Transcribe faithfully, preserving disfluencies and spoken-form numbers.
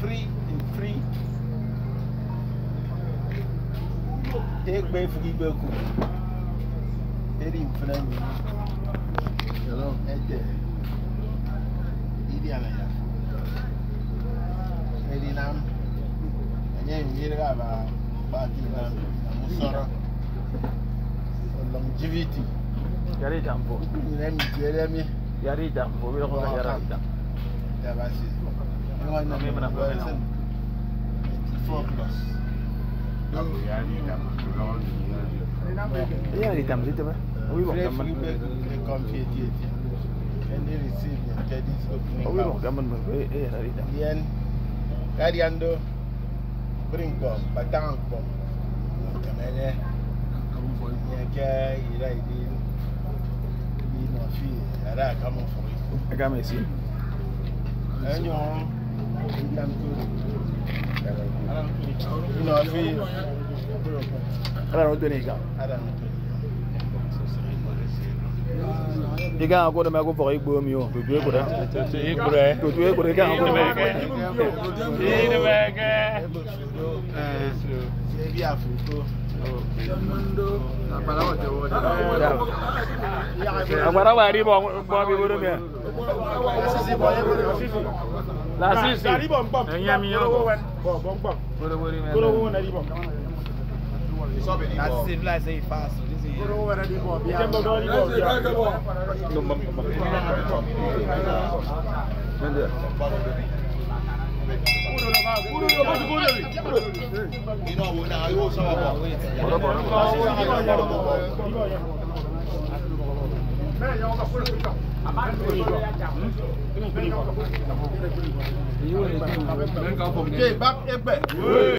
Free, free. Ekpe efuk ikpe oku. Edi mfịn emi. Ete. Idiana ya. Edinam. Enye nyirga aba kpati na musoro. Longevity. Yari tambo. Nne mi tiere mi. Yari tambo. Wira ko yara tambo. Tabasi. Ame mana ko na. Four plus. Iya, di tam situ, Pak. Owi bok gaman. Owi bok gaman, Pak. Iya, di tam. Yen, kadian do, bring ko, batang ko. Kemene. Nye ke ira idi. Ino fi, ara kamu fori. Agama esi. Enyo. Ino fi. Ara no toni ga. Ara no toni. Iga ko de ma ko fori igbo mi o. Tutu e kure. Tutu e kure. Tutu e kure, iga ko de ma ko. Agbara wa ri bo bo bi boro me. La sisi. Enye mi yo. That's civilized fast. Ke bak ekpe.